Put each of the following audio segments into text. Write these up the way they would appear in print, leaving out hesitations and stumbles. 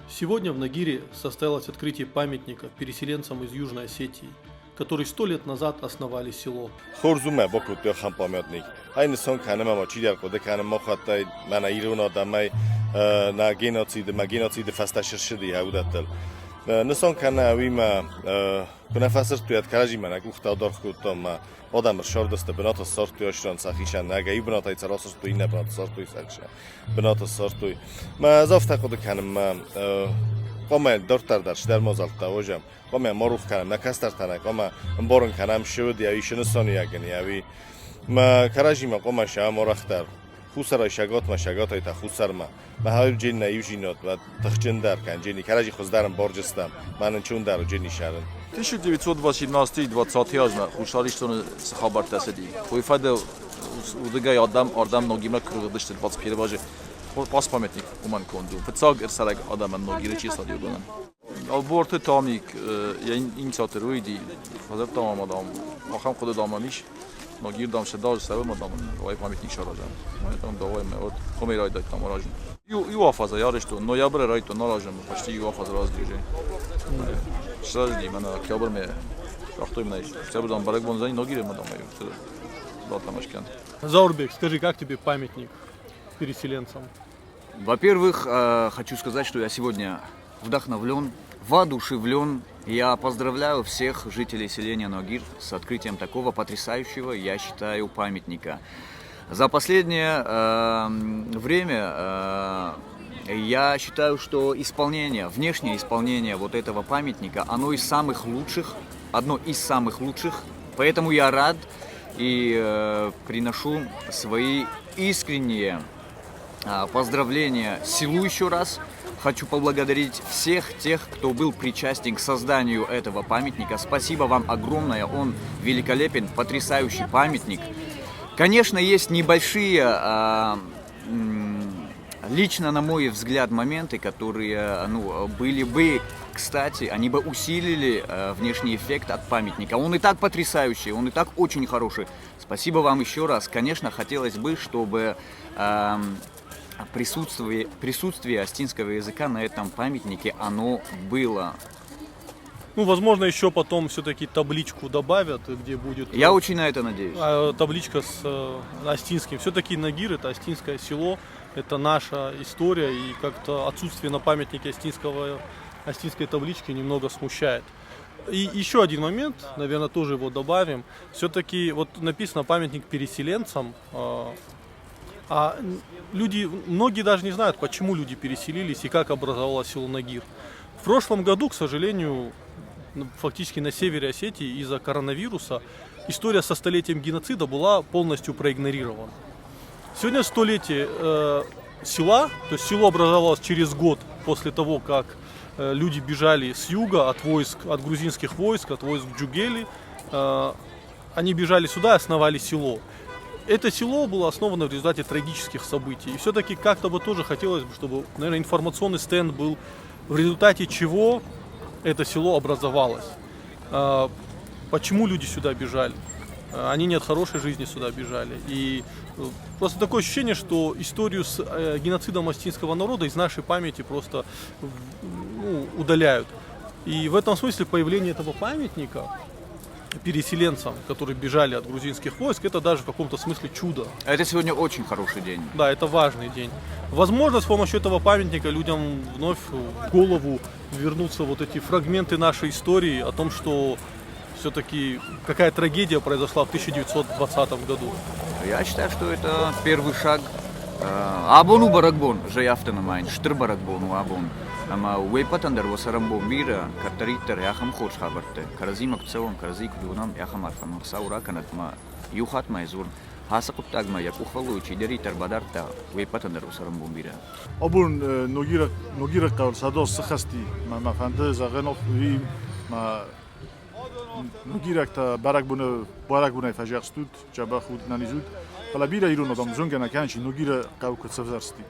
Сегодня в Ногире состоялось открытие памятника переселенцам из Южной Осетии, которые сто лет назад основали село. Хорз у мӕ бакодтой ахӕм памятник. Ай нысан кӕнӕм ӕмӕ чидӕр хъуыды кӕны махуӕттӕй, мӕнӕ ирон адӕмӕй нӕ геноциды, мӕ геноциды фӕстӕ сырсыди уыдӕттыл. Нысан кӕны уый мӕ куы нӕ фӕсырдтой ӕд кӕрӕдзимӕ нӕ къухтӕ адаргъ кодтам мӕ адӕм ссардысты бынаты ссардтой ӕсран сӕхицӕн нӕ иу бынатӕй сӕ расырдтой иннӕ бынаты ссардтой сӕхицӕн бынаты ссардтой. Мӕ ӕз афтӕ хъуыды кӕнын мӕ хъуамӕ дарддӕр дӕр цыдӕр мадзӕлттӕ уазӕм хъуамӕ ма рух кӕнӕм нӕ кӕстӕртӕ нӕ хъуамӕ ӕмбарын кӕнӕм цы уыд ӕви цы нысаниуӕг ын ӕви мӕ кӕрӕдзимӕ хъуамӕ сӕм арӕхдӕр хуссарӕй сӕгатмӕ сӕгатӕй та хуссармӕ мӕ хӕлджын нӕ иузинад мӕ тыхджындӕр кӕн джени кӕрӕдзи хуыздӕр ӕмбарджыстӕм мӕ нын чундӕр джени сӕрын 1918-20 азмӕ Хуссар Ирыстоны цы хабӕрттӕ цыди, уый фӕдыл уырдыгӕй адӕм ардӕм ногимӕ куы рыгъдысты 21 азы пас памятник уымӕн конд у. Фыццаг ӕрцӕрӕг адӕмӕн Ногиры чи царди, уыдонӕн. Ӕлборты Тамик йӕ инициатор уыди, фӕдзырдта мӕм, дам, ахӕм хъуыды, дам, мӕм ис, Ногир, дам, 100 азы цӕуы, ӕмӕ, дам, давай памятник саразӕм. Мӕ, дам, давай, мӕ вот комӕй райдайдтам аразын. Иу афӕдзӕй арӕзтон, ноябры райдыдтон аразын, почти иу афӕдз раздӕр уже. Сразы мӕнӕ октябрмӕ загътой мын ӕй, октябрь, дам, бӕрӕгбон уыдзӕни Ногиры, ӕмӕ, дам, ӕй датӕмӕ скӕн. Заурбек, скажи, как тебе памятник переселенцам? Во-первых, хочу сказать, что я сегодня вдохновлен, воодушевлен. Я поздравляю всех жителей селения Ногир с открытием такого потрясающего, я считаю, памятника. За последнее время я считаю, что исполнение, внешнее исполнение вот этого памятника, оно из самых лучших, одно из самых лучших. Поэтому я рад и приношу свои искренние поздравления селу еще раз. Хочу поблагодарить всех тех, кто был причастен к созданию этого памятника. Спасибо вам огромное, он великолепен, потрясающий памятник. Конечно, есть небольшие, лично на мой взгляд, моменты, которые, ну, были бы кстати, они бы усилили внешний эффект от памятника. Он и так потрясающий, он и так очень хороший. Спасибо вам еще раз. Конечно, хотелось бы, чтобы присутствие осетинского языка на этом памятнике, оно было. Ну, возможно, еще потом все-таки табличку добавят, где будет Я очень на это надеюсь. табличка с осетинским. Все-таки Ногир это осетинское село, это наша история, и как-то отсутствие на памятнике осетинской таблички немного смущает. И еще один момент, наверное, тоже его добавим. Все-таки вот написано памятник переселенцам, а люди, многие даже не знают, почему люди переселились и как образовалось село Ногир. В прошлом году, к сожалению, ну, фактически на севере Осетии из-за коронавируса история со столетием геноцида была полностью проигнорирована. Сегодня столетие села, то есть село образовалось через год после того, как люди бежали с юга от войск, от грузинских войск, от войск Джугели. Они бежали сюда и основали село. Это село было основано в результате трагических событий. И все-таки как-то бы тоже хотелось бы, чтобы, наверное, информационный стенд был, в результате чего это село образовалось. Почему люди сюда бежали? Они не от хорошей жизни сюда бежали. И просто такое ощущение, что историю с геноцидом осетинского народа из нашей памяти просто, ну, удаляют. И в этом смысле появление этого памятника переселенцам, которые бежали от грузинских войск, это даже в каком-то смысле чудо. Это сегодня очень хороший день. Да, это важный день. Возможно, с помощью этого памятника людям вновь в голову вернутся вот эти фрагменты нашей истории о том, что все-таки какая трагедия произошла в 1920 году. Я считаю, что это первый шаг. Абон у бӕрӕгбон, зӕй афтӕ нымайын, стыр бӕрӕгбон у абон. Ӕмӕ уе ппӕтӕн дӕр уӕ цӕрӕнбон бирӕ, кӕддӕриддӕр ахӕм хорз хабӕрттӕ. Кӕрӕдзимӕ куы цӕуӕм, кӕрӕдзи куыд уынӕм, ахӕм арфӕ мын Хуыцау ракӕнӕд ӕмӕ иу хатт ма дзур, ацы хъуыддагмӕ йӕ къухфӕллой чидӕриддӕр бадардта, уе ппӕтӕн дӕр уӕ цӕрӕнбон бирӕ. Абон Ногиры хъӕуы сӕдӕ сыхӕсти, мӕ мӕ фӕнды зӕгъын, уый мӕ Ногирӕгтӕ бӕрӕгбоны бӕрӕгбонӕй фӕзӕхстут, дзӕбӕх ут, ӕнӕниз ут. Фӕлӕ бирӕ ирон адӕм зонгӕ нӕ кӕнынц, Ногиры хъӕу куыд сӕвзӕрсти.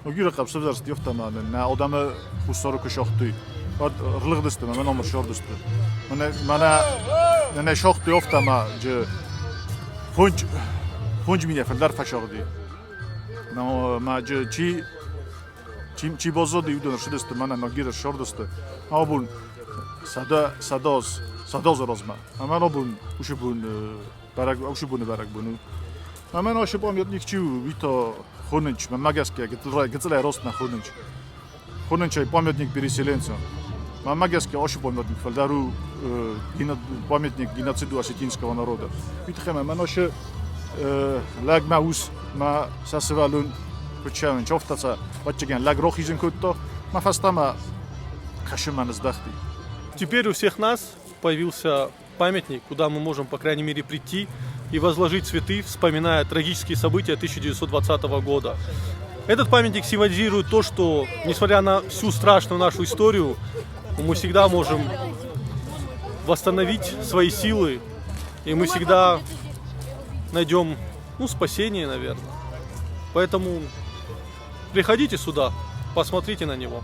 Ногиры хъӕу сӕвзӕрсти афтӕ ӕмӕ нӕ адӕмы хуссары куы сагътой, уӕд ӕрлыгъдысты ӕмӕ мӕ номыр ссардысты. Мӕнӕ мӕнӕ сагътой афтӕ ӕмӕ джы 5 минӕ фылдӕр фӕсагъди. Мӕ джы чи. Чи, чи баззади, уыдон ӕрцыдысты мӕнӕ Ногиры ссардысты. Абон 100, 100 азы размӕ. Ӕмӕ абон уыцы бон бӕрӕг, уыцы боны бӕрӕгбон у. Ӕмӕ наше памятник чи у, уый та хонынч, мӕнмӕ гӕсгӕ, гыццылӕй раст нӕ хонынч. Хонынч ӕй памятник переселенцам. Мӕнмӕ гӕсгӕ ашы памятник фылдӕр у памятник геноциду осетинского народа. Уый тыххӕй мӕ нашы лӕг мӕ ус мӕ сӕ сывӕллон куыд чӕуынч, афтӕ сӕ ӕвӕццӕгӕн лӕг рахизын кодта, мӕ фӕстӕмӕ хӕссынмӕ ныздӕхти. Теперь у всех нас появился памятник, куда мы можем, по крайней мере, прийти и возложить цветы, вспоминая трагические события 1920 года. Этот памятник символизирует то, что, несмотря на всю страшную нашу историю, мы всегда можем восстановить свои силы, и мы всегда найдем, ну, спасение, наверное. Поэтому приходите сюда, посмотрите на него.